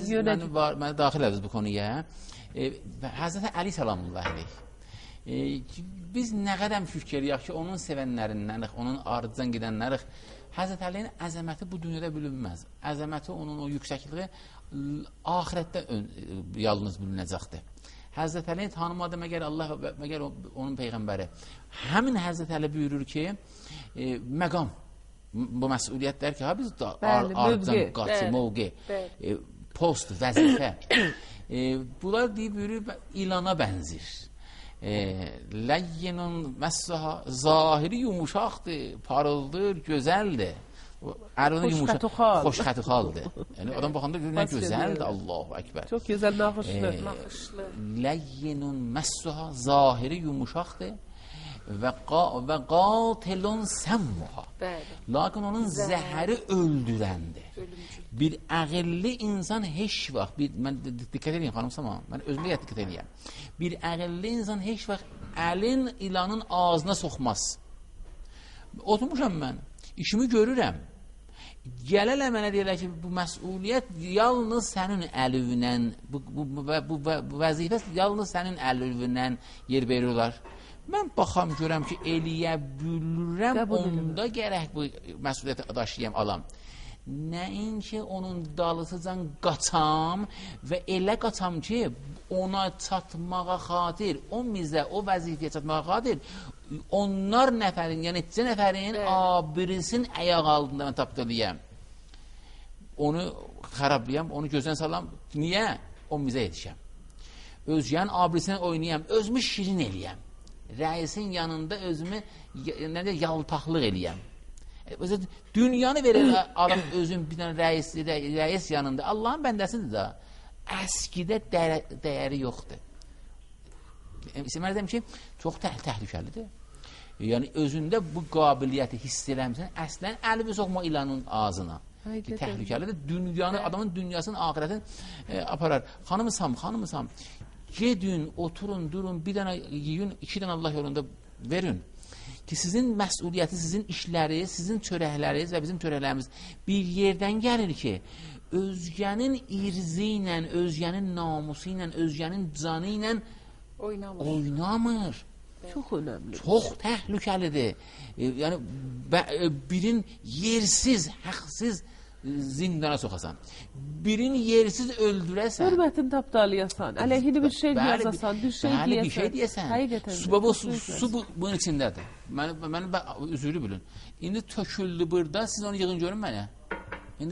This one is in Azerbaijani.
Siz məni daxil ediniz bu konuya. Həzrəti Əli salamullah əleyh. Biz nə qədəm şükür eləyək ki, onun sevənlərindənik, onun ardından gedənlərik. Həzrət Əlinin əzəməti bu dünyada bilinməz. Əzəməti, onun o yüksəkliyi axirətdə yalnız bilinəcəkdir. Həzrət Əlini tanımadı məgər Allah və məgər onun peyğəmbəri. Həmin Həzrət Əli buyurur ki, məqam, bu məsuliyyətlər ki, ha, biz ardından qaçı, mövqe, post, vəzifə. Bunlar deyib, buyurur, ilana bənzir. Ləyyinun məssaha, zahiri yumuşaqdır, parıldır, gözəldir. Ərinin yumuşaq, xoşxətuxaldır. Yəni, adam baxanda görür, nə gözəldir, Allahu Əkbər. Çox gözəl, naxışlı. Ləyyinun məssaha, zahiri yumuşaqdır və qatilun səmmuha. Lakin onun zəhəri öldürəndir. Bir əqilli insan heç vaxt, mən diqqət edeyim xanım Sama, mən özümdə diqqət edeyim. Bir əqilli insan heç vaxt əlin ilanın ağzına soxmaz. Oturmuşam mən, işimi görürəm. Gələrlər mənə deyirlər ki, bu məsuliyyət yalnız sənin əlüvünən, bu vəzifə yalnız sənin əlüvünən yer verirlər. Mən baxam, görəm ki, eləyə bilirəm, onda gərək bu məsuliyyəti daşıyam, alam. Nəinki onun dalısıcan qaçam və elə qaçam ki, ona çatmağa xatir, o mizə, o vəzifəyə çatmağa xatir, onlar nəfərin, yəni neçə nəfərin abirisin ayaq altında mən tapdırıyam. Onu xarablayam, onu gözdən salam. Niyə? O mizə yetişəm. Özgənin abirisinə oynayam, özümü şirin eləyəm. Rəisin yanında özümü yaltaqlıq eləyəm. Dünyanı verir adam özün bir dənə rəis yanında. Allahın bəndəsidir da. Əskidə dəyəri yoxdur. İstəməliyəm ki, çox təhlükəlidir. Yəni, özündə bu qabiliyyəti hiss eləmişsən, əslən əlini soxma ilanın ağzına. Təhlükəlidir. Dünyanı, adamın dünyasının, axirətini aparar. Xanımısam, xanımısam, gedin, oturun, durun, bir dənə yiyin, iki dənə Allah yolunda verin. Ki sizin məsuliyyəti, sizin işləri, sizin çörəkləriniz və bizim çörəklərimiz bir yerdən gəlir ki, özgənin irzi ilə, özgənin namusu ilə, özgənin canı ilə oynamır. Çox önəmli. Çox təhlükəlidir. Yəni, birin yersiz, həqsiz zindana soxasan, birini yersiz öldürəsən, hörmətini tapdalayasan, əleyhinə bir şey yazasan, bir şey deyəsən. Bir şey deyəsən. Su bunun içindədir. Məni üzürlü bilin. İndi töküldü burada, siz onu yığın görün mənə.